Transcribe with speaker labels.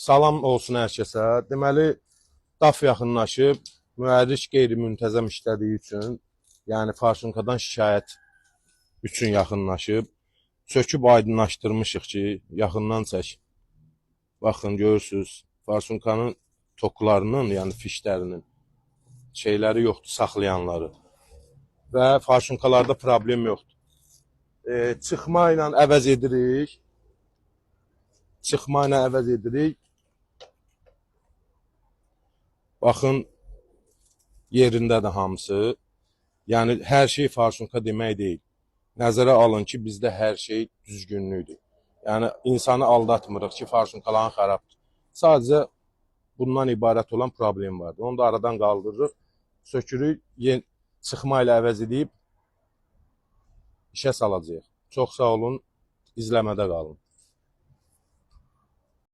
Speaker 1: Salam olsun hər kəsə. Deməli, DAF yaxınlaşıb, mühərrik qeyri-müntəzəm işlədiyi üçün, yəni farsunkadan şikayət üçün yaxınlaşıb. Söküb aydınlaşdırmışıq ki, yaxından çək. Baxın, görürsünüz, farsunkanın toklarının, yəni fişlərinin şeyləri yoxdur, saxlayanları. Və farsunkalarda problem yoxdur. Çıxma ilə əvəz edirik. Çıxma ilə əvəz edirik. Baxın, yerindədir hamısı. Yəni, hər şey farsunka demək deyil. Nəzərə alın ki, bizdə hər şey düzgünlükdür. Yəni, insanı aldatmırıq ki, farsunkaların xarabdır. Sadəcə bundan ibarət olan problem vardır. Onu da aradan qaldırırıq, sökürük, çıxma ilə əvəz edib işə salacağıq. Çox sağ olun, izləmədə qalın.